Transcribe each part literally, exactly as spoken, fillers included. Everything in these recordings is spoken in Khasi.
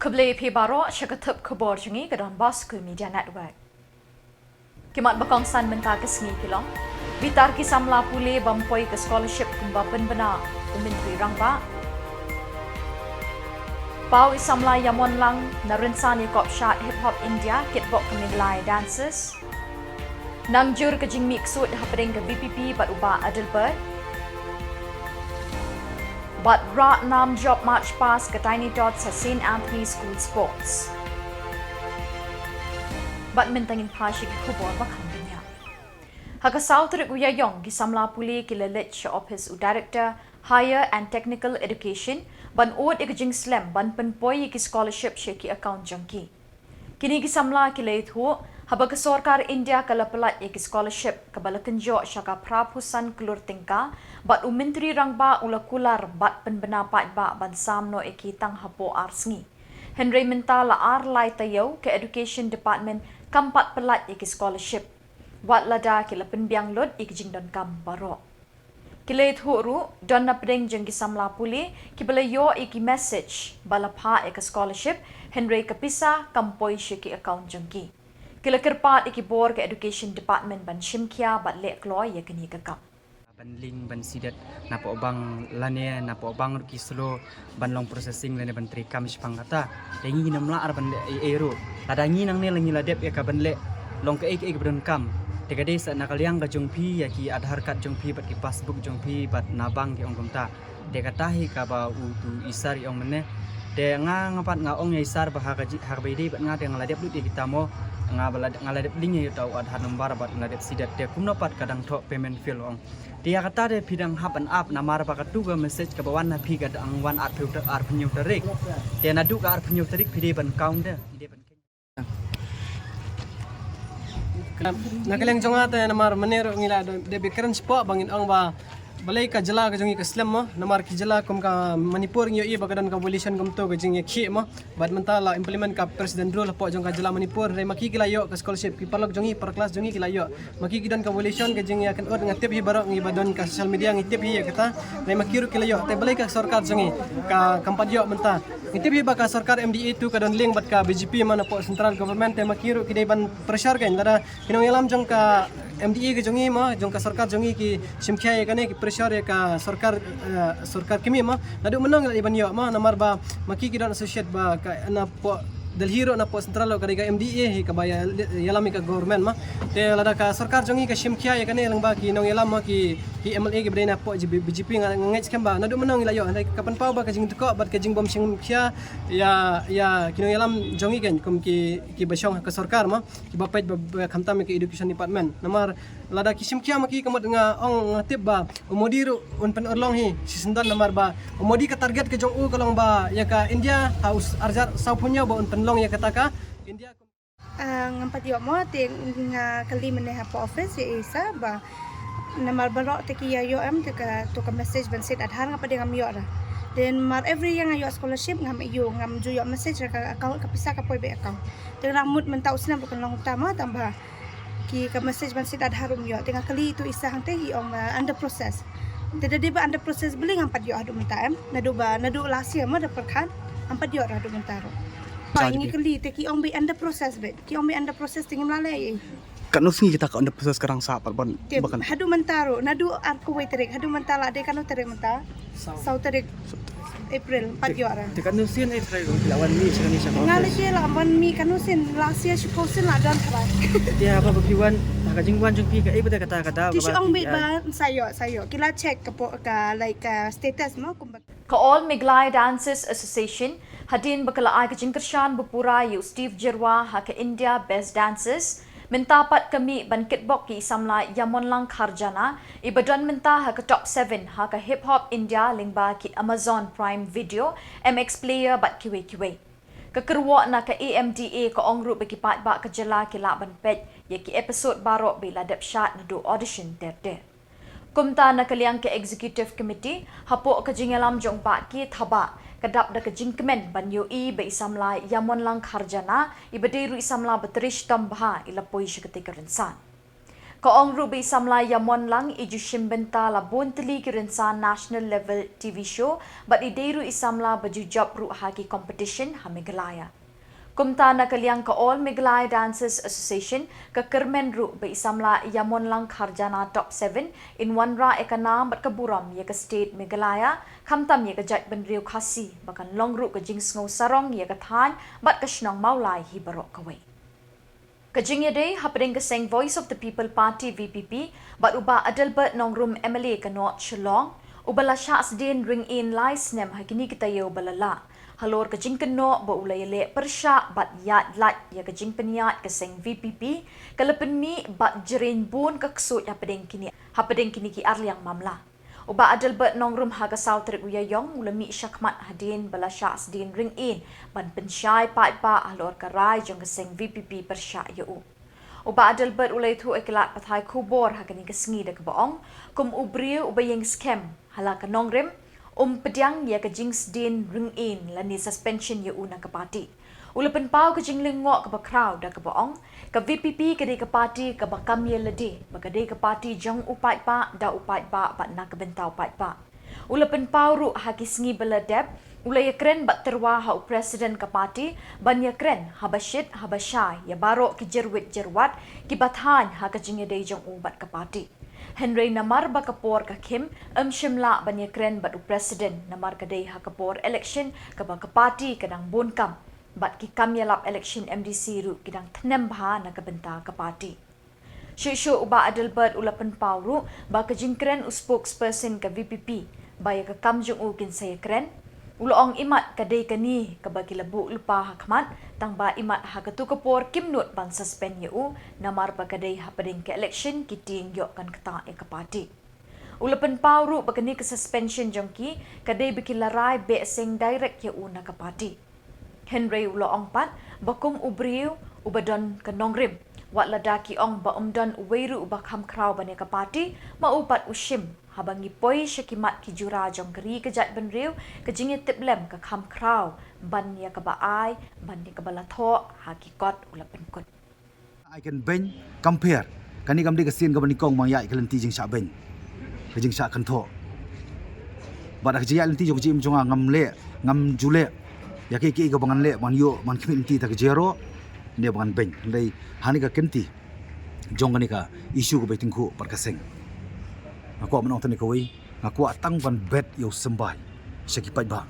Khublei phi baroh sha ka thup khubor jong ngi ka Don Bosco Media Network. Ki mat ba kongsan mynta ka sngi ki long: Bitar ki samla pule bym poi ka scholarship kumba pynbna u Myntri Rangbah. Paw i samla Ïamon Lang na rynsan ïakop shad Hip Hop India kitbok ka Meghalaya Dances. Nang jur ka jingmih ksuid hapdeng ka VPP bad u Bah Adelbert. Bad rah nam jop March Past ka Tiny Tots ha Saint Anthony School Sports. Bad mynta ngin phai sha ki khubor ba kham bniah. Ha ka saw tarik u Ïaïong ki samla pule ki la leit sha ophis u Director Higher and Technical Education ban ud ïa ka jingslem ban pynpoi ïa ki scholarship sha ki account jong ki. Kine ki samla ki la ïathuh, haba ka sorkar India ka la pyllait ïa ki scholarship kaba la kynjoh sha ka phra phew san klur tyngka, bad u Myntri Rangbah u la kular bad pynbna paidbah ban sam noh ïa ki tang hapoh ar sngi. Hynrei mynta la ar lai taïew ka Education Department kam pat pyllait ïa ki scholarship, wat lada ki la pynbiang lut ïa ki jingdonkam baroh. Ki la ïathuh ruh, don na pdeng jong ki samla pule kiba la ïoh ïa ki message ba la phah ïa ka scholarship, hynrei ka pisa kam poi sha ki account jong ki. Ki la kyrpad ïa ki bor ka Education Department ban shim khia bad leh kloi ïa kane ka kam. Ban link ban siew dat napoh bank lane napoh bank ruh ki slow ban long processing lane ban trei kam shaphang kata. Te ngi ngim lah ar ban leh ei ei ruh. Lada ngi nangne la ngi la dep ïa ka ban leh long kaei kaei kaba donkam. Te ka dei sa na ka liang ka jong phi ïa ki Aadhaar card jong phi bad ki passbook jong phi bad na bank ki ong kumta. Te kata hi kaba utu i sir i ong mynne. Te nga nga pat nga ong ïa i sir ba ha ka jingïadei bad nga te nga la dep lut ïa kita mo. Nga ba la, nga la dep link ïa uta u Aadhaar number bad nga la dep siew dat. Te kumno pat ka dang thoh payment fail ong. Te ïa kata te phi dang hap ban ap namar ba katu ka message kaba wan na phi ka dang wan arphew ta-, arphew hynñiew tarik. Te naduh ka arphew hynñiew tarik phi dei ban count de. Phi dei ban Na ka liang jong nga te namar mynne ruh ngi la dep, dep ïakren shapoh ba ngin ong ba balei ka jylla ka jong ngi ka slem mo, namar ki jylla kum ka Manipur ngi ïohi ba ka don ka violation kumto ka jingïakhih mo. Bad mynta la implement ka President Rule hapoh jong ka jylla Manipur, hynrei ma ki ki la ïoh ka scholarship, ki paralok jong ngi, para class jong ngi ki la ïoh. Ma ki ki don ka violation ka jingïakynduh, nga tip hi baroh ngi ba don ka social media ngi tip hi ïa kata. Hynrei ma ki ruh ki la ïoh, te balei ka sorkar jong ngi ka kam pat ïoh mynta. Ngi tip hi ba ka sorkar M D A tu ka don link bad ka B J P mo napoh central government, te ma ki ruh ki dei ban pressure kan lada ki nongïalam jong ka M D A ka jong ngi mo, jong ka sorkar jong ngi ki shim khia ïa kane, ki pressure ïa ka sorkar, eh, sorkar kmie mo. Naduh mynno ngi la dei ban ïoh mo, namar ba ma ki ki don associate ba ka napoh Delhi ruh napoh central ruh ka dei ka M D A hi kaba ïa, ïalam ïa ka government mo. Te lada ka sorkar jong ngi ka shim khia ïa kane lyngba ki nongïalam mo, ki, ki M L A kiba dei napoh B J P, nga ngeit skhem ba naduh mynno ngi la ïoh, hynrei ka pynpaw ba ka jingdkoh bad ka jingbym shim khia ïa, ïa ki nongïalam jong ngi kan kum ki, kiba shong ha ka sorkar mo. Kiba peit ba, ba khamtam ïa ka education department. Namar lada ki shim khia ma ki ka mut nga ong nga tip ba u Modi ruh un pynurlong hi shisyndon namar ba u Modi ka target ka jong u ka long ba ïa ka India ha u s-, arjar saw phew hynñiew ba un pynlong ïa kata ka India. Ah, ngam pat ïoh mo te nga kylli mynne hapoh office ïa i sir ba namar baroh te ki ïa ïoh em te ka, to ka message ban set Aadhaar nga pat ngam ïoh ra. Then mar every year nga ïoh scholarship ngam ïoh, ngam ju ïoh message ra ka account, ka pisa ka poi beit account. Te nga mut mynta u snem ruh kan long ta mo tang ba ki ka message ban set Aadhaar um ïoh. Te nga kylli tu i sir hangte hi ong, uh, under process. Te da dei ba under process balei ngam pat ïoh haduh mynta em. Naduh ba, naduh last year mo da pyrkhat ngam pat ïoh ra haduh mynta ruh. Ba ngi kylli te ki ong beit under process beit. Ki ong beit under process te ngim lah leh ei. Katno sngi kita ka under process ka dang sah pat ban. Te haduh mynta ruh, naduh arphew wei tarik, haduh mynta la dei katno tarik mynta? Saw tarik April, pat ïoh ra. Te katno sien ei trai ruh ki la wan mih sha kane sha ka office. Nga lei te la wan mih katno sien, last year shiphew sien la don trai. Te haba ba ki wan, ha ka jingwan jong phi kaei ba dei kata kata. Ki shu ong beit ba sa ïoh, sa ïoh. Ki la check ka po-, ka, like, ka status mo kumba. Ka All Meghalaya Dancers Association, hadien ba ka la ai ka jingkyrshan ba pura ïa u Steve Jyrwa ha ka India Best Dancers, mynta pat ka mih ban kitbok ïa i samla Ïamonlang Kharjana, iba don mynta ha ka top seven ha ka Hip Hop India lyngba ki Amazon Prime Video, M X Player bad kiwei kiwei. Ka kyrwoh na ka A M D A ka ong ruh ba ki paidbah ka jylla ki lah ban peit ïa ki episode baroh ba la dep shad naduh audition ter ter. Kumta na ka liang ka Executive Committee, hapoh ka jingïalam jong Bah K Thabah, ka dap da ka jingkmen ban ïohi ba i samla Ïamonlang Kharjana, iba dei ruh i samla ba trei shitom bha, i la poi sha katei ka rynsan. Ka ong ruh ba i samla Yamon Lang i ju shim bynta la bun tylli ki rynsan national level T V show bad i dei ruh i samla ba ju jop ruh ha ki competition ha Meghalaya. Kumta na ka liang ka All Meghalaya Dancers Association ka kyrmen ruh ba i samla Yamon Lang Kharjana Top seven in wanrah ïa ka nam bad ka burom ïa ka state Meghalaya khamtam ïa ka jaitbynriew Khasi ba kan long ruh ka jingsngew sarong ïa ka thaiñ bad ka shnong Mawlai hi baroh kawei. Ka jingïadei hapdeng ka seng Voice of the People Party V P P bad u Bah Adelbert Nongrum M L A ka North Shillong, uba la shah sdien ring ïing lai snem ha kine ki taïew ba la lah halor ka jingkynnoh ba u la ïaleh pyrshah bad ïaid lait ïa ka jingpynïaid ka seng V P P, ka la pynmih bad jreng bun ka ksuid hapdeng kine hapdeng kine ki arliang mamla. U Bah Adelbert Nongrum ha ka saw tarik u Ïaïong u la mih shakhmat hadien ba la shah sdien ring ïing ban pynshai paidbah halor ka rai jong ka seng V P P pyrshah ïa u. U Bah Adelbert u la ïathuh ïa ki lad pathai khubor ha kane ka sngi da kaba ong, kum u briew uba ïeng skhem ha la ka nongrim, um pdiang ïa ka jingsdien ring ïing lane suspension ïa u na ka party. U la pynpaw ka jinglyngngoh kaba khraw da kaba ong, ka V P P ka dei ka party kaba kam ïa lade, ba ka dei ka party jong u paidbah, da u paidbah bad na ka bynta u paidbah. U la pynpaw ruh ha ki sngi ba la dep, u la ïakren bad tyrwa ha u president ka party ban ïakren haba shit haba shai ïa baroh ki jyrwit jyrwat kiba thaiñ ha ka jingïadei jong u bad ka party. Hynrei namar ba ka por ka khim, ym shym lah ban ïakren bad u president namar ka dei ha ka por election kaba ka party ka dang bun kam bad ki kam ïalap election M D C ruh ki dang thnem bha na ka bynta ka party. Shuh shuh u Bah Adelbert u la pynpaw ruh ba ka jingkren u spokesperson ka V P P ba ïa ka kam jong u kin sa ïakren, u la ong imat ka dei kane kaba ki la buh lypa ha khmat, tangba imat ha katu ka por kim nud ban suspend ïa u namar ba ka dei hapdeng ka election ki tieng ïoh kan ktah ïa ka party. U la pynpaw ruh ba kane ka suspension jong ki ka dei ba ki la rai beh seng direct ïa u na ka party. Hynrei u la ong pat ba kum u briew uba don ka nongrim, wat lada ki ong ba um don uwei ruh uba kham khraw ban ïa ka party, ma u pat u shim haba ngi poi sha ki mat ki jura jong ka ri ka jaitbynriew, ka jingïatiplem ka kham khraw ban ïa kaba ai, ban ïa kaba la thoh ha ki kot, u la pynkut. Ai kynbeiñ kam pher. Kane kam dei ka sien kaba nyngkong ba nga ïaid ka lynti jingshah beiñ, ka jingshah kynthoh. Bad ha ka jingïaid lynti jong ka jingim jong nga ngam leh, ngam ju leh ïa kiei kiei kaba ngan leh ban ïoh ban khmih lynti da ka jingïaroh ne ba ngan beiñ. Hynrei ha kane ka kynti jong kane ka issue kaba tyngkhuh bad ka seng, nga kwah ban ong tang kawei, nga kwah tang ban bet ïa u symbai sha ki paidbah.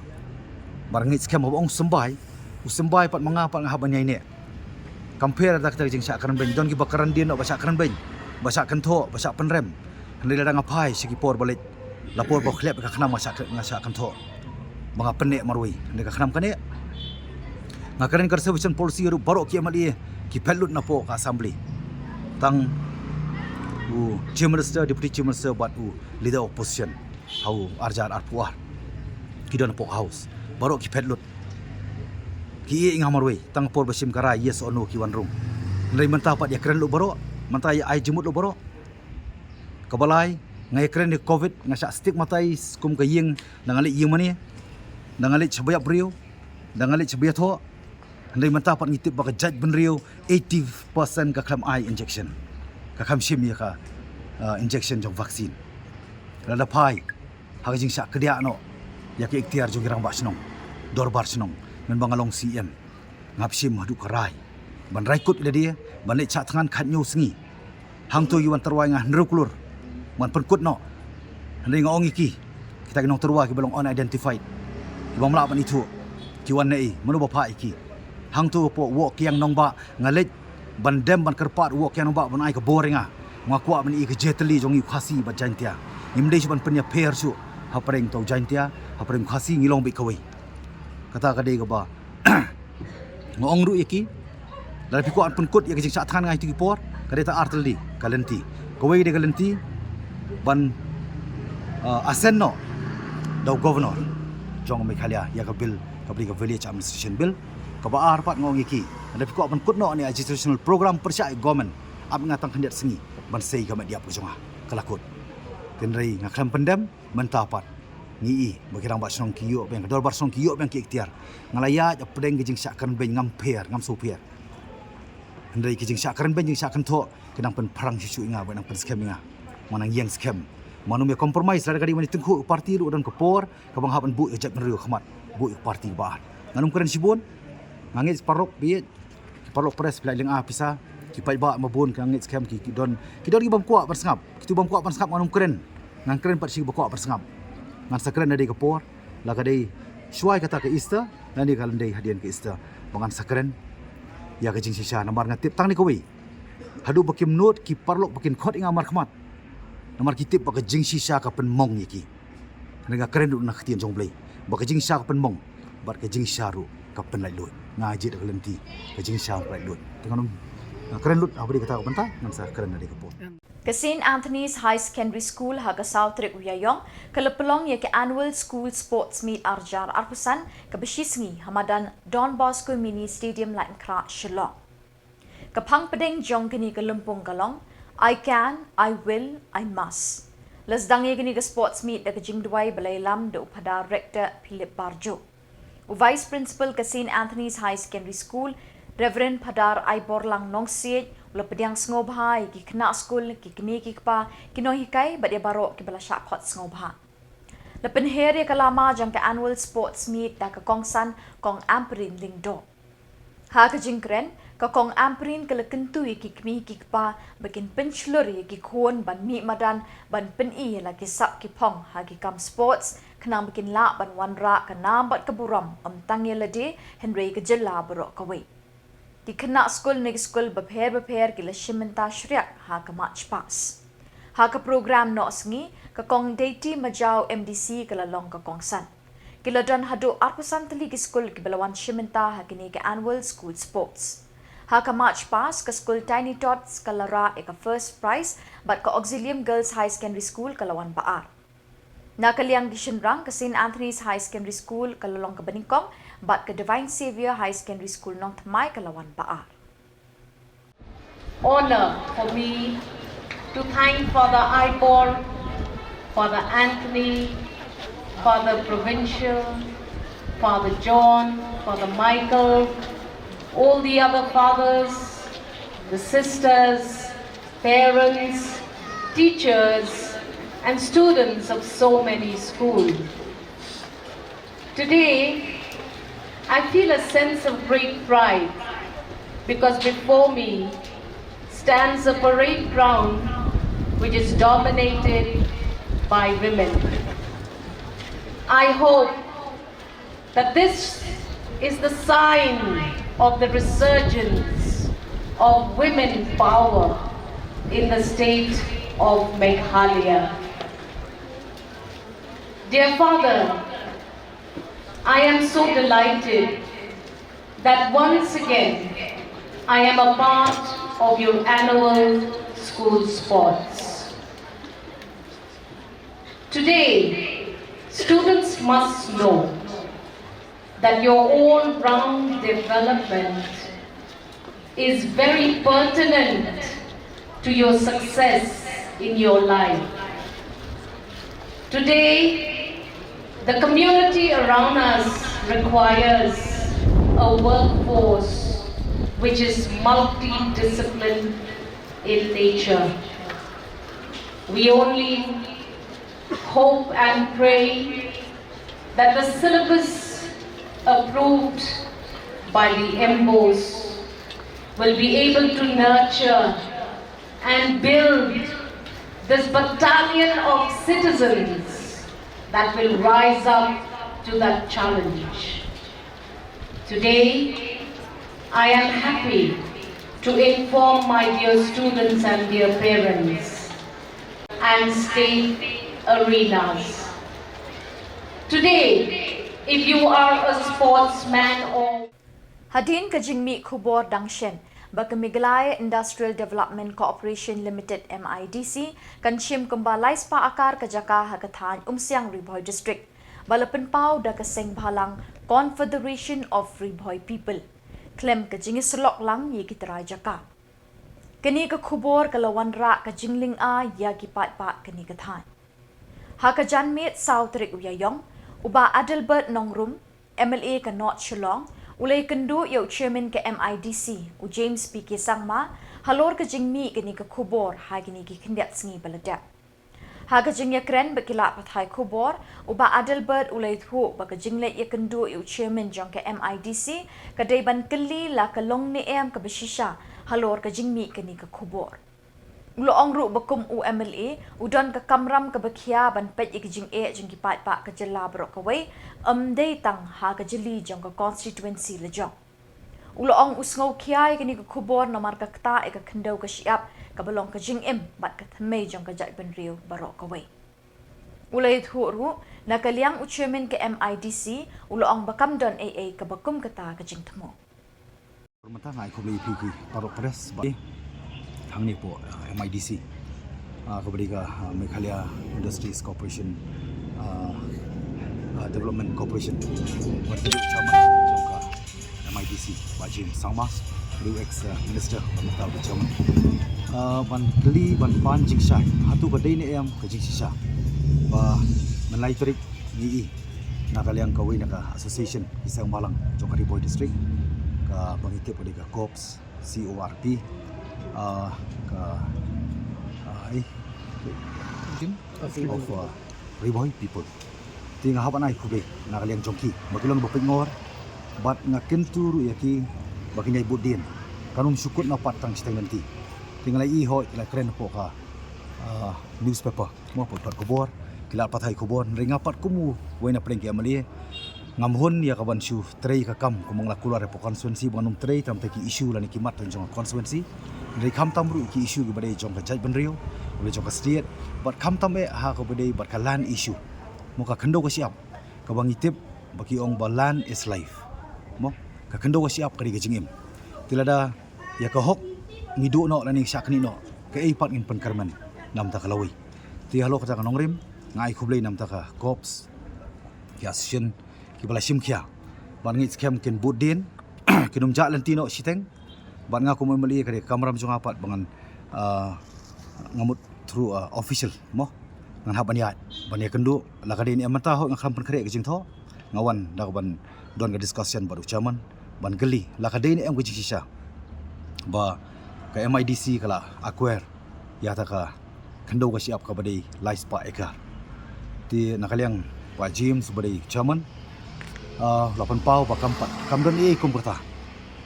Ba ngeit skhem haba ong symbai, u symbai pat ma nga pat nga hap ban ïaineh. Kam pher da kata ka jingshah kren beiñ, don kiba kren dien noh ba shah kren beiñ, ba shah kynthoh, ba shah pynrem. Hynrei lada nga phai sha ki por ba leit, la por ba khlep ka khnam nga shah, nga shah kynthoh, ba nga pynneh marwei. Hynrei ka khnam kane, nga kren ka reservation policy ruh, baroh ki M L A ki phet lut napoh ka assembly. Tang u Chief Minister, Deputy Chief Minister bad u Leader Opposition ha u arhajar arphew ar ki don hapoh House. Baroh ki phet lut, ki ïeh ïa nga marwei, tang por ba shim ka rai yes or no ki wan rung. Hynrei mynta pat ïakren lut baroh, mynta ïa ai jingmut lut baroh. Kaba lai, nga ïakren ïa ka Covid, nga shah stigmatize kum ka ïing, da nga leit ïing mane, da nga leit shaba ïap briew, da nga leit shaba ïathoh. Hynrei mynta pat ngi tip ba ka jaitbynriew eighty percent ka khlem ai injection, ka khlem shim ïa ka, uh, injection jong vaccine. Lada phai ha ka jingshah kdiah noh ïa ka iktiar jong ki rangbah shnong, dorbar shnong, mynba nga long C M, nga hap shim haduh ka rai ban rai kut ïa lade ban leit shah thngan khathynñiew sngi. Hangto ki wan tyrwa ïa nga hynriew klur ban pynkut noh. Hynrei nga ong ïa ki, kita ki nongtyrwa kiba long unidentified, kiba ym lah ban ithuh, ki wan naei, mano ba phah ïa ki? Hangto hapoh Woh Kiang Nongbah nga leit ban dem ban kyrpad Woh Kiang Nongbah ban ai ka bor ïa nga. Nga kwah ban ïoh ka jingtylli jong ngi u Khasi bad Jaintia. Ngim dei shuh ban pynïapher shuh hapdeng uta u Jaintia, hapdeng u Khasi ngi long beit kawei. Kata ka dei kaba nga ong ruh ïa ki, lada phi kwah ban pynkut ïa ka jingshah thngan nga ha kito ki por, ka dei ta ar tylli ka lynti. Kawei ka dei ka lynti ban, uh, assent noh da u Governor jong Meghalaya ïa ka bill kaba dei ka Village Administration Bill. Kaba ar pat nga ong ïa ki, lada phi kwah ban kut noh ïa kane ka agitation program pyrshah ïa ka government, ap ïa nga tang khyndiat sngi ban sei ïa ka met ïap ka jong nga, ka la kut. Hynrei nga khlem pyndem. Mynta pat ngi i ba ki rangbah shnong ki ïoh biang, ka dorbar shnong ki ïoh biang ki iktiar. Nga la ïaid hapdeng ka jingshah kren beiñ, ngam pher, ngam sngewpher. Hynrei ki jingshah kren beiñ, jingshah kynthoh ki nang pynphrang shuh shuh ïa nga, ba nang pynskhem ïa nga. Ma nang ïeng skhem. Mano me compromise, lada ka dei ban ïa tyngkhuh ka party ruh don ka por kaba nga hap ban buh ïa ka jaitbynriew khmat, buh ïa ka party ba ar. Ngan ym kren shibun. Nga ngeit paralok baieit, ki paralok press, phi la lynga pisa, ki paidbah ma bun, nga ngeit skhem ki, ki don, ki don ki bym kwah ban sngap. Kitu bym kwah ban sngap ngan ym kren. Ngan kren pat sha ki ba kwah ban sngap. Ngan sa kren na dei ka por, la ka dei shuwa ïa kata ka Easter, lane ka lyndet hadien ka Easter, ba ngan sa kren ïa ka jingshisha. Namar nga tip tang ne kawei, haduh ba kim nud ki paralok ba kin khot ïa nga markhmat, namar ki tip ba ka jingshisha ka pynmong ïa ki. Hynrei nga kren ruh na ka ktien jong U Blei, ba ka jingshisha ka pynmong, bad ka jingshisha ruh ka pynlaitluid. Nga jied da ka lynti, ka jingshisha ka pynlaitluid. Te ngan ym, nga kren lut, haba dei kata ka bynta ngan sa kren na dei ka por. Ka Saint Anthony's High Secondary School ha ka saw tarik u Ïaïong ka la pynlong ïa ka Annual School Sports Meet ar hajar arphew san, kaba shisngi ha madan Don Bosco Mini Stadium, Laitumkhrah, Shillong. Ka phang pdeng jong kane ka lympung ka long, "I can, I will, I must." La sdang ïa kane ka sports meet da ka jingduwai ba la ïalam da u Phadar Rector Philip Barjo. U Vice Principal ka Saint Anthony's High Secondary School, Reverend Phadar Aiborlang Nongsiej, u la pdiang sngewbha ïa ki khynnah skul, ki kmie ki kpa, ki nonghikai bad ïa baroh kiba la shah khot sngewbha. La pynher ïa ka lama jong ka Annual Sports Meet da ka kongsan Kong Ampareen Lyngdoh. Ha ka jingkren, ka Kong Ampareen ka la kyntu ïa ki kmie ki kpa ba kin pynshlur ïa ki khun ban mih madan, ban pyni ïa la ki sap ki phong ha ki kam sports, khnang ba kin lah ban wanrah ka nam bad ka burom, ym tang ïa lade, hynrei ka jylla baroh kawei. Ki khynnah skul na ki skul bapher bapher ki la shim bynta shriak ha ka March Past. Ha ka program noh sngi, ka Kong Deiti Majaw, M D C, ka la long ka kongsan. Ki la don haduh arphew san tylli ki skul kiba la wan shim bynta ha kine ki Annual School Sports. Ha ka March Past, ka skul Tiny Tots ka la rah ïa ka first prize, bad ka Auxilium Girls High Secondary School ka la wan ba ar. Na ka liang ki shynrang, ka Saint Anthony's High Secondary School ka la long kaba nyngkong, bad ka Divine Saviour High Secondary School Nongthymmai ka la wan ba ar. Honor for me to thank Father Aibor, Father Anthony, Father Provincial, Father John, Father Michael, all the other fathers, the sisters, parents, teachers, and students of so many schools. Today, I feel a sense of great pride because before me stands a parade ground which is dominated by women. I hope that this is the sign of the resurgence of women power in the state of Meghalaya. Dear Father, I am so delighted that once again I am a part of your annual school sports. Today, students must know that your all-round development is very pertinent to your success in your life. Today, the community around us requires a workforce which is multidisciplined in nature. We only hope and pray that the syllabus approved by the M B O S will be able to nurture and build this battalion of citizens that will rise up to that challenge. Today, I am happy to inform my dear students and dear parents and state arenas. Today, if you are a sportsman or Hadien ka jingmih khubor dang shen ba ka Meghalaya Industrial Development Corporation Limited, M I D C, kan shim kumba lai spah akar ka jaka ha ka thaiñ Umsiang, Ri Bhoi District, ba la pynpaw da ka seng bhalang Confederation of Ri Bhoi People, khlem ka jingïasyllok lang ïa ki trai jaka. Kane ka khubor ka la wanrah ka jinglynga ïa ki paidbah kane ka thaiñ. Ha ka janmiet saw tarik u Ïaïong, u Bah Adelbert Nongrum, M L A ka North Shillong, U la ïakynduh ïa u Chairman ka M I D C, u James P K Sangma, halor ka jingmih kane ka khubor ha kine ki khyndiat sngi ba la dep. Ha ka jingïakren bad ki lad pathai khubor, u Bah Adelbert u la ïathuh ba ka jingleit ïakynduh ïa u Chairman jong ka M I D C ka dei ban kylli la ka long ne em kaba shisha halor ka jingmih kane ka khubor. U la ong ruh ba kum u M L A u don ka kamram kaba khia ban peit ïa ka jingeh jong ki paidbah ka jylla baroh kawei, ym dei tang ha ka jylla jong ka constituency la jong. U la ong u sngew khia ïa kane ka khubor namar ka ktah ïa ka khyndew ka shyiap kaba long ka jingim bad ka thymmei jong ka jaitbynriew baroh kawei. U la ïathuh ruh na ka liang u Chairman ka M I D C, u la ong ba kam don ei ei kaba kum kata ka jingthmu. Mynta nga ai khublei ïa phi ki paralok press ba hangne hapoh, uh, M I D C, uh, kaba dei ka, uh, Meghalaya Industries Corporation, uh, uh, Development Corporation. Wat ka chairman jong ka M I D C, Bah James Sangma, u ex, uh, minister, ba mynta u chairman. Uh, ban kylli, ban pan jingshai, hato ka dei ne em ka jingshisha ba mynlai tarik ngi i na ka liang kawei na ka association ki seng balang jong ka Ri Bhoi District, kaba ngi tip ka dei ka CORPS, C O R P, ah, ka, ah, eh, of, ah, Ri Bhoi people. Te nga hap ban ai khublei na ka liang jong ki ba ki long ba pynngor, bad nga kyntu ruh ïa ki ba kin ïai bud dien. Kan ym shu kut na pat tang shiteng lynti. Te nga la i hoi ki la kren hapoh ka, ah, newspaper, mo, hapoh ki khubor, ki lad pathai khubor. Hynrei nga pat kum uwei na pdeng ki M L A, ngam hun ïa ka ban shu trei ka kam kum nga la kular hapoh constituency, ba ngan ym trei tam te ki issue lane ki mat jong ka constituency. Hynrei khamtam ruh ki issue kiba dei jong ka jaitbynriew, kiba dei jong ka state, bad khamtam eh ha kaba dei bad ka land issue, mo, ka khyndew ka shyiap, kaba ngi tip ba ki ong ba land is life, mo, ka khyndew ka shyiap ka dei ka jingim. Te lada ïa ka hok ngi duh noh lane ngi shah knieh noh, kaei pat ngin pynkyrmen na bynta ka lawei? Te halor kata ka nongrim nga ai khublei na bynta ka CORPS, ki association kiba la shim khia, bad ngi skhem kin bud dien, kin ym jah lynti noh shiteng. Bad nga kum M L A ka dei ka kamram jong nga pat ba ngan, ah, nga mut through, ah, official, mo, ngan hap ban ïaid ban ïakynduh. La ka dei ne em mynta, hooid, nga khlem pynkhreh ka jingthoh, nga wan da ka ban don ka discussion bad u chairman ban kylli la ka dei ne em ka jingshisha ba ka M I D C ka la acquire ïa kata ka khyndew ka shyiap kaba dei lai spah acre. Te na ka liang Bah James ba dei chairman, ah, la pynpaw ba kam pat, kam don ei ei kum kata.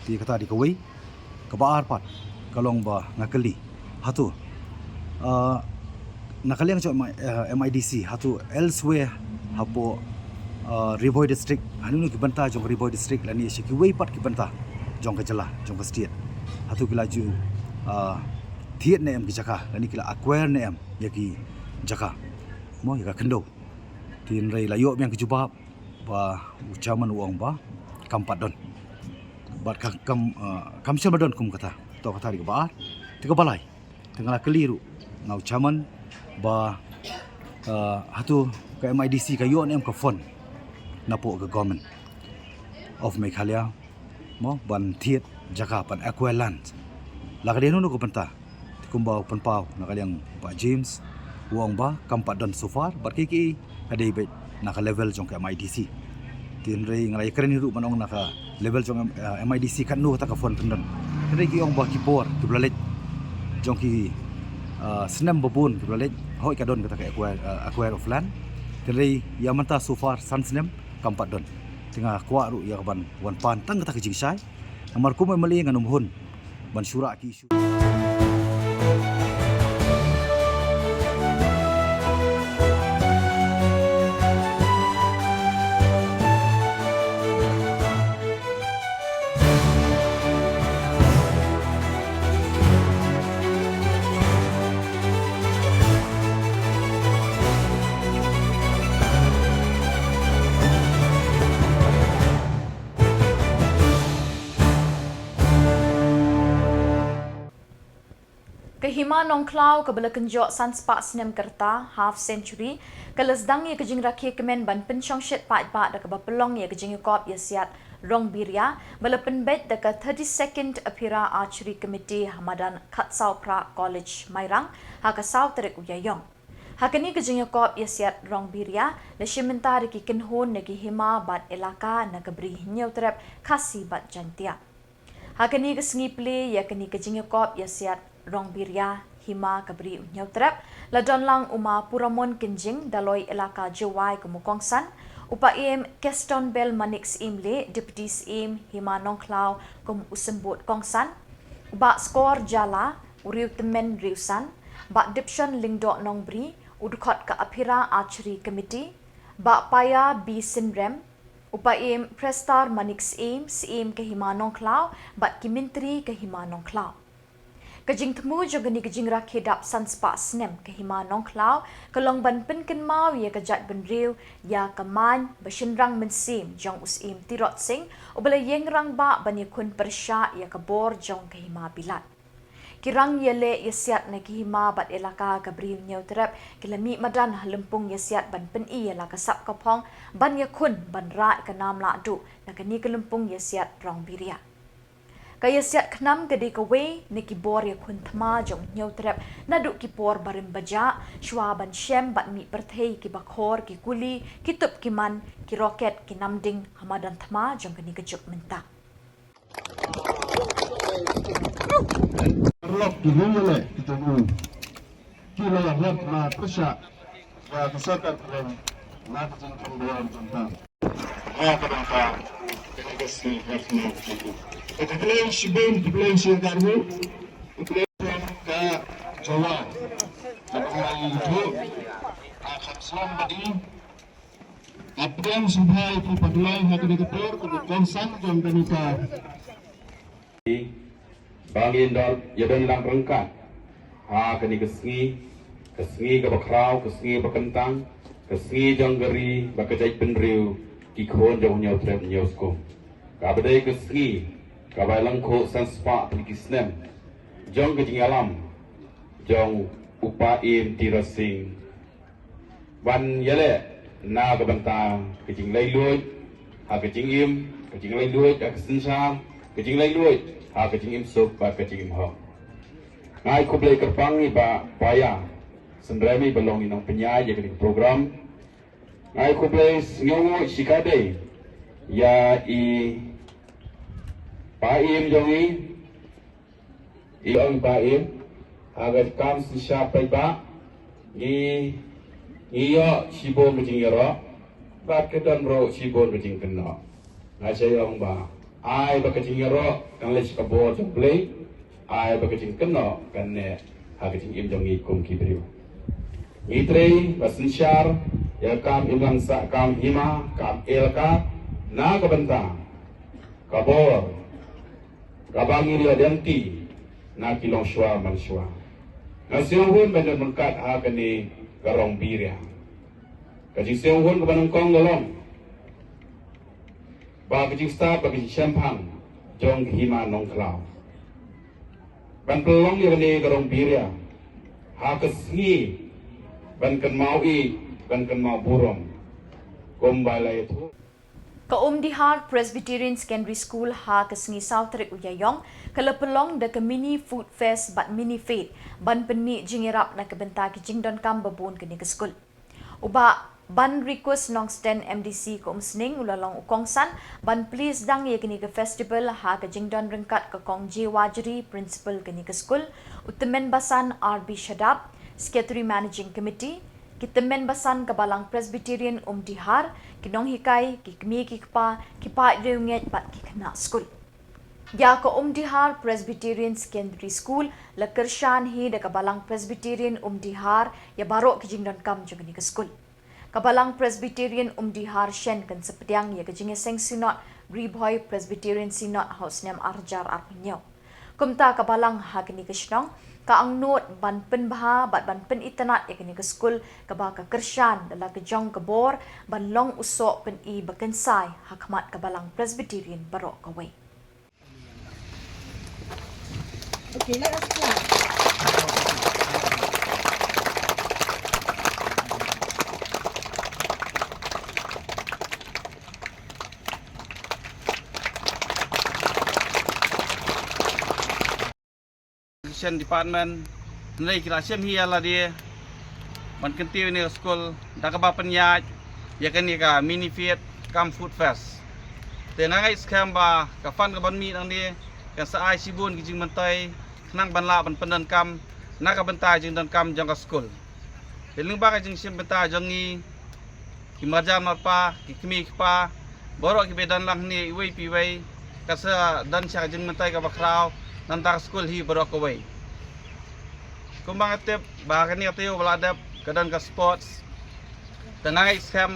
Te kata dei kawei. Kaba ar pat ka long ba nga kylli, hato, ah, na ka liang jong M I, ah, M I D C, hato elsewhere hapoh, ah, Ri Bhoi District, ha kino kino ki bynta jong Ri Bhoi District lane sha kiwei pat ki bynta jong ka jylla, jong ka state, hato ki la ju, ah, thied ne em ki jaka lane ki la acquire ne em ïa ki jaka, mo, ïa ka khyndew? Te hynrei la ïoh biang ka jubab ba u chairman u ong ba kam pat don. Bad ka, kam, ah, kam shym la don kum kata. To kata dei kaba ar. Te kaba lai, te nga la kylli ruh na u chairman ba, ah, hato ka M I D C ka ïoh ne em ka fund napoh ka Government of Meghalaya, mo, ban thied jaka, ban acquire land? La ka dei hano hano ka bynta? Te kumba u pynpaw na ka liang Bah James, u ong ba kam pat don so far, bad kiei kiei ka dei beit na ka level jong ka M I D C. Te hynrei nga la ïakren hi ruh ban ong na ka level jong, eh, M I D C katno kata ka fund pynlong. Hynrei ki ong ba ki por kiba la leit jong ki, eh, snem ba bun kiba la leit, hooid ka don kata ka acquire, eh, acquire of land. Te hynrei ïa mynta so far san snem kam pat don. Te nga kwah ruh ïa ka ban wan pan tang kata ka jingshai. Namar kum M L A ngan ym hun ban shu rah ki issue. Ka Hima Nongkhlaw kaba la kynjoh san spah snem ka rta, half century, ka la sdang ïa ka jingrakhe kmen ban pynshongshit paidbah da kaba pynlong ïa ka jingïakop ïasiat Rong Biria, ba la pynbeit da ka thirty-second Aphira Archery Committee ha madan Khatsau Phra College Mairang ha ka saw tarik u Ïaïong. Ha kane ka jingïakop ïasiat Rongbiria la shim bynta da ki kynhun na ki hima bad elaka na ka Bri Hynñiewtrep, Khasi bad Jaintia. Ha kane ka sngi plie ïa kane ka jingïakop ïasiat Rongbiria Hima ka Bri u Hynñiewtrep la don lang u Ma Puramon Kynjing, Daloi Elaka Jowai kum u kongsan, u Paiem Keston Bell Manik Syiem Leh, Deputy Syiem Hima Nongkhlaw kum u symbud kongsan, u Bah Skor Jala, u Riewtymmen Riewsan, Bah Dipson Lyngdoh Nongbri, u dkhot ka Aphira Archery Committee, Bah Paya B Synrem, u Paiem Prestar Manik Syiem, Syiem ka Hima Nongkhlaw, bad ki myntri ka Hima Nongkhlaw. Ka jingthmu jong kane ka jingrakhe dap san spah snem ka Hima Nongkhlaw ka long ban pynkynmaw ïa ka jaitbynriew ïa ka main ba shynrang mynsiem jong u Syiem Tirot Sing, uba la ïeng rangbah ban ïakhun pyrshah ïa ka bor jong ka Hima Bilat. Ki rangïaleh ïasiat na ki hima bad elaka ka Bri Hynñiewtrep ki la mih madan ha lympung ïasiat ban pyni ïa la ka sap ka phong ban ïakhun ban rah ïa ka nam lahduh na kane ka lympung ïasiat Rongbiria. Ka ïasiat khnam ka dei kawei na ki bor ïakhun thma jong u Hynñiewtrep naduh ki por barim bajah, shuwa ban shem bad mih pyrthei ki bakhor, ki kuli, ki tup ki man, ki roket, ki namding ha madan thma jong kane ka juk mynta. Paralok, ki riew ïaleh ki jong u ki la ïarap na pyrshah ïa ka sorkar pdeng na ka jingkhang bor jong ka. Ha ka bynta kane ka sngi ha ka shnong jong u. Khublei shibun, khublei shibun, khublei ka Jowai. Ka Jowai itu. Ka kham slem bad i. Hapdeng sngewbha ïa phi Patlai ha kane ka por, ka kongsan jong kane ka. Ba ngin don ïa don lang ryngkat ha kane ka sngi, ka sngi kaba khraw, ka sngi ba kyntang, ka sngi jong ka ri bad ka jaitbynriew, ki khun jong u Hynñiewtrep Hynñiewskum. Kaba dei ka sngi kaba lyngkhuh san spah tylli ki snem jong ka jingïalam jong u Paiem Tirot Sing. Ban ïaleh na ka bynta ka jingleit luid ha ka jingim, ka jingleit luid ha ka synshar, ka jingleit luid ha ka jingim suk bad ka jingim hok. Nga ai khublei kyrpang ïa i Bah Paya Synrem, i ba long i nongpynïaid ïa kane ka program. Nga ai khublei sngewbha shikatdei ïa i Paiem jong i, i ong Paiem, ha ka kam synshar paidbah, ngi, ngi ïoh shibun ka jingïaroh bad ka don ruh shibun ka jingkynnoh. Nga sa ong ba ai ba ka jingïaroh kan leit sha ka bor jong U Blei, ai ba ka jingkynnoh kan neh ha ka jingim jong ngi kum ki briew. Ngi trei ba synshar ïa ka kam imlang sah, kam hima, kam elaka na ka bynta ka bor kaba ngi la lynti na ki longshuwa manshuwa. Nga sngewhun ban don ryngkat ha kane ka Rongbiria. Ka jingsngewhun kaba nyngkong ka long ba ka jingstad bad ka jingshemphang jong ka Hima Nongkhlaw ban pynlong ïa kane ka Rongbiria ha ka sngi ban kynmaw ïeit, ban kynmaw burom kumba la ïathuh. Ka Umdihar Presbyterian Secondary School ha ka sngi saw tarik u Ïaïong ka la pynlong da ka mini food fest bad mini fair ban pynmih jingïarap na ka bynta ki jingdonkam babun kane ka skul. U Bah Banrikus Nongsten, M D C ka Umsning, u la long u kongsan ban plie sdang ïa kane ka festival ha ka jingdon ryngkat ka Kong J Wajri, Principal kane ka skul, u Tymmen Basan R B Shadap, Secretary Managing Committee, ki tymmen basan ka Balang Presbyterian Umdihar, ki nonghikai, ki kmie ki kpa, ki paid riewngeit bad ki khynnah skul. Ïa ka Umdihar Presbyterian Secondary School la kyrshan hi da ka Balang Presbyterian Umdihar ïa baroh ki jingdonkam jong kane ka skul. Ka Balang Presbyterian Umdihar shen kan sa pdiang ïa ka jingïaseng Synod Ri Bhoi Presbyterian Synod ha u snem ar hajar arphew hynñiew. Kumta ka Balang ha kane ka shnong ka angnud ban pynbha bad ban pynitynnad ïa kane ka skul kaba ka kyrshan da la ka jong ka bor ban long u soh pyni ba kynsai ha khmat ka Balang Presbyterian baroh kawei. Okay, let us clap. Education Department, hynrei ki la shim hi ïa lade. ban kyntiew ïa kane ka skul da kaba pynïaid ïa kane ka mini feed cum food fest. Te nga ngeit skhem ba ka fund ka ban mih nangne kan sa ai shibun ki jingmyntoi khnang ban lah ban pyndonkam na ka bynta jingdonkam jong ka skul. Te lyngba ka jingshim bynta jong ngi, ki marjan marpa, ki kmie ki kpa, baroh kiba don lang hangne iwei pa iwei, ka sa don sha ka jingmyntoi kaba khraw na ka bynta ka skul hi baroh kawei. Kumba nga tip ba kane ka taïew ba la dep ka don ka sports, te nga ngeit skhem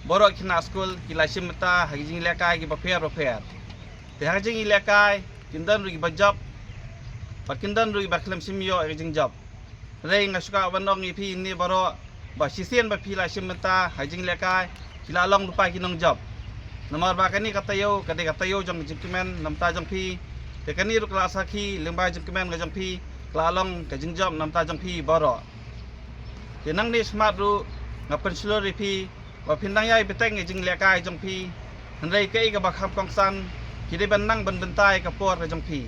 baroh ki khynnah skul ki la shim bynta ha ki jingïalehkai kiba pher ba pher. Te ha ki jingïalehkai kin don ruh kiba jop bad kin don ruh kiba khlem shym ïoh ïa ka jingjop. Hynrei nga shu kwah ban ong ïa phi hangne baroh ba shisien ba phi la shim bynta ha jingïalehkai, phi la long lypa ki nongjop. Namar ba kane ka taïew ka dei ka taïew jong ka jingkmen na ka bynta jong phi. Te kane ruh ka la sakhi lyngba ka jingkmen ka jong phi, ka la long ka jingjop na ka bynta jong phi baroh. Te nangne shakhmat ruh nga pynshlur ïa phi ba phin dang ïai bteng ïa ka jingïalehkai jong phi. Hynrei kaei kaba kham kongsan, phi dei ban nang ban bynta ïa ka por ka jong phi.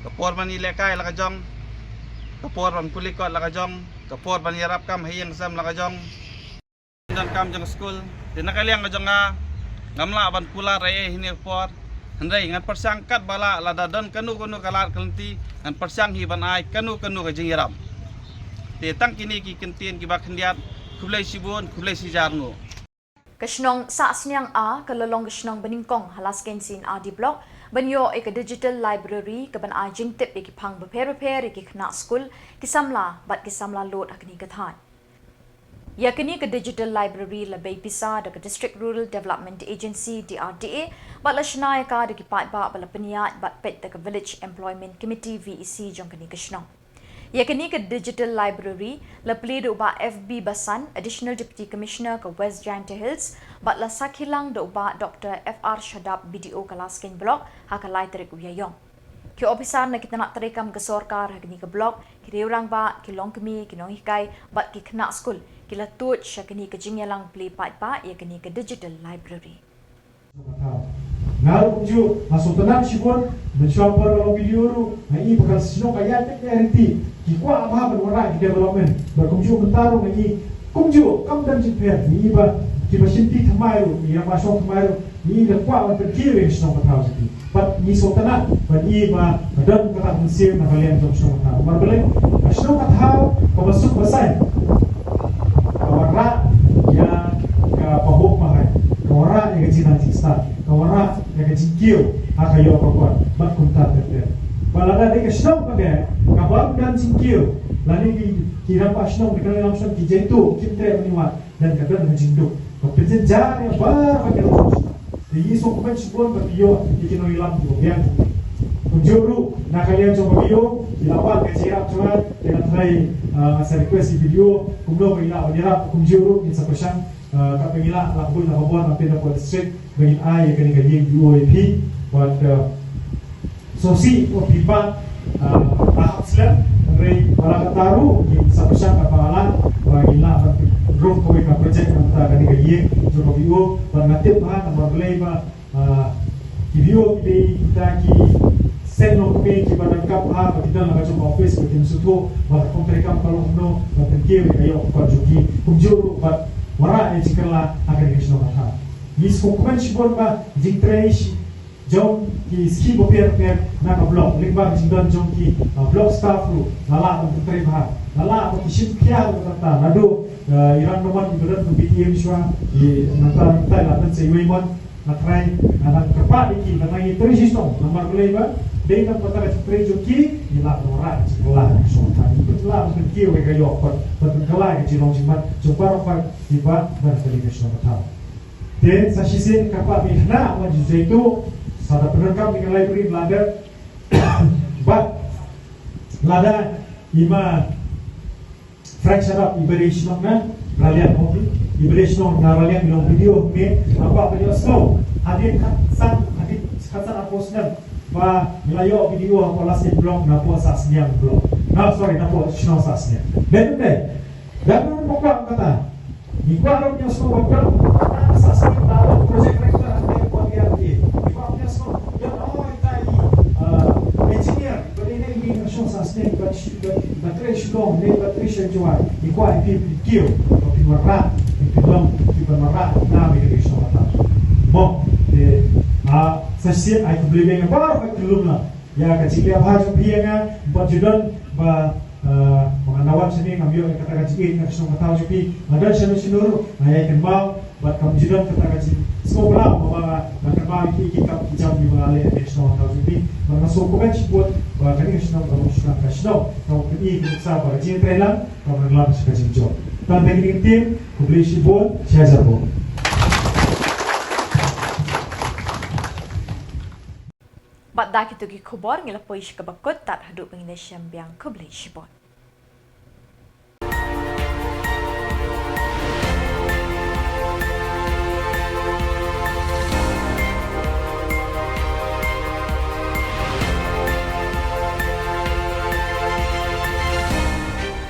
Ka por ban ïalehkai la ka jong, ka por ban pule kot la ka jong, ka por ban ïarap kam ha ïing sem la ka jong. Donkam jong ka skul. Te na ka liang ka jong nga, ngam lah ban kular ei ei ha kane ka por. Hynrei ngan pyrshang katba lah, lada don kano kano ka lad ka lynti, ngan pyrshang hi ban ai kano kano ka jingïarap. Te tang kine ki kyntien kiba khyndiat, khublei shibun, khublei shihajar nguh. Ka shnong Sahsniang A ka la long ka shnong banyngkong ha Laskeiñ C&RD Block ban ïoh ïa ka digital library kaban ai jingtip ïa ki phang bapher bapher ïa ki khynnah skul, ki samla bad ki samla lud ha kane ka thaiñ. Ïa kane ka digital library la bei pisa da ka District Rural Development Agency, D R D A, bad la shna ïa ka da ki paidbah ba la pynïaid bad peit da ka Village Employment Committee, V E C, jong kane ka shnong. Ïa kane ka digital library la plie da u Bah F B Basan, Additional Deputy Commissioner ka West Jaintia Hills, bad la sakhi lang da u Bah Doctor F R Shadap, B D O ka Laskeiñ Block, ha ka lai tarik u Ïaïong. Ki ophisar na ki tnat treikam ka sorkar ha kane ka block, ki riew rangbah, ki longkmie, ki nonghikai bad ki khynnah skul ki la tuid sha kane ka jingïalang plie paidbah ïa kane ka digital library. Nga ruh kumjuh nga sngewtynnat shibun, mynshuwa por ka long B D O ruh nga i ba ka shnong ka ïaid beit ïaid ryntih, ki kwah bha ban wanrah ki development. Bad kumjuh mynta ruh nga i kumjuh kam don jingpher, nga i ba kiba shim ti thymmai ruh, ki rangbah shnong thymmai ruh, nga i ka kwah ban pynkiew ïa ka shnong ka thaw jong ki. Bad ngi sngewtynnat ban i ba ka don kata ka mynsiem na ka liang jong ka shnong ka thaw. Namar balei? Ka shnong ka thaw kaba suk ba saiñ, ka wanrah ïa ka pahuh pahain, ka wanrah ïa ka jingnang jingstad, ka wanrah ïa ka jingkiew ha ka ïoh ka kot bad kumta ter ter. Bad lada dei ka shnong pat kaba ym don jingkiew, lane ki, ki rangbah shnong, ki nongïalam shnong ki jaituh kim treh ban ïawad, dan ka don ka jingduk, ka pynjynjar ïa baroh ki nongshong shnong. Te ngi sngewkmen shibun ba phi ïoh ïa ki nongïalam kiba biang. Kumjuh ruh na ka liang jong ka B D O, ki la wad ka jingïarap jong nga, te nga tharai, ah, nga sa request ïa ka B D O kumno ba ngi lah ban ïarap. Kumjuh ruh ngin sa pyrshang, ah, katba ngi lah, la ka buit la ka bor, na pynda ka district, ba ngin ai ïa kane ka ïing B O ïa phi. Bad, ah, sngewsih ba phi pat, ah, la hap slem, hynrei wat la katta ruh ngin sa pyrshang katba lah ba ngin lah ban rung kawei ka project na ka bynta kane ka ïing jong ka B O. Bad nga tip bha namar balei ba, ah, ki B O ki dei kita ki seng longkmie kiba donkam bha, ba ki don la ka jong ka office, ba kin sngewthuh ba ka kong treikam ka long kumno, ba pynkiew ïa ka ïoh ka kot jong ki. Kumjuh ruh bad wanrah ïa ka jingkylla ha kane ka shnong ka thaw. Ngi sngewkmen shibun ba jingtrei shi jong ki skhim bapher bapher na ka block, lyngba ka jingdon jong ki, ah, block staff ruh la lah ban pyntrei bha, la lah ban shim khia ruh kata. Naduh, ah, i Rangnumon iba don ka B T M shuwa, i nangta nangta la don sa iwei mon. Nga trai, ah, nga kyrpad ïa ki ba ngi trei shitom, namar balei ba dei tang kata ka jingtrei jong ki, ngi lah ban wanrah ka jingkylla ka shnong ka thaw, ngi lah ban pynkiew ïa ka ïoh ka kot, ban pynkylla ïa ka jinglong jingman jong baroh pat kiba don ha kane ka shnong ka thaw. Te sa shisien kyrpad ïa phi khynnah, wat ju jaituh, sa da pyndonkam ïa ka library lada, bad lada i ma Frank Shadap iba dei shnong na Raliang, okay, iba dei shnong na Raliang, i long B D O hangne, nga kwah ban ïohsngew hadien khatsan, hadien khatsan arphew snem ba ngi la ïoh B D O hapoh Laskeiñ Block, napoh Sahsniang Block, na, sorry, napoh shnong Sahsniang. Dei ne em dei? Dang nang ba kwah kata. Ngi kwah ruh ban ïohsngew ba don na Sahsniang la long project director hangne hapoh D R D A. Ngi kwah ban ïohsngew don, oh, ita i, uh, engineer ba dei na i ïing na shnong Sahsniang, ba, ba, ba trei sha Shillong ne ba trei sha Jowai. Ngi kwah ïa phi phi kiew Sa shisien ai khublei biang ïa baroh, ai khublei ïa ka jingleh bha jong phi ïa nga, bad ju don ba, eh, ba nga wan shane ngam ïoh ïa kata ka jingïeit na ka shnong ka thaw jong phi, nga don shano shano ruh nga ïai kynmaw, bad kam ju don kata ka jingsngewbha ba nga, nga kynmaw ïa ki, ki kam ki jam kiba nga leh ha ka shnong ka thaw jong phi, bad nga sngewkmen shibun ba kane ka shnong ka long shisha ka shnong kaba pyni ka nuksa ba ka jingïatreilang kam nang lam sha ka jingjop. Tang ba ki ktien, khublei shibun, sha jar bor. Bad da kito ki khubor ngi la poi sha kaba kut, tad haduh ba ngin ïashem biang, khublei shibun.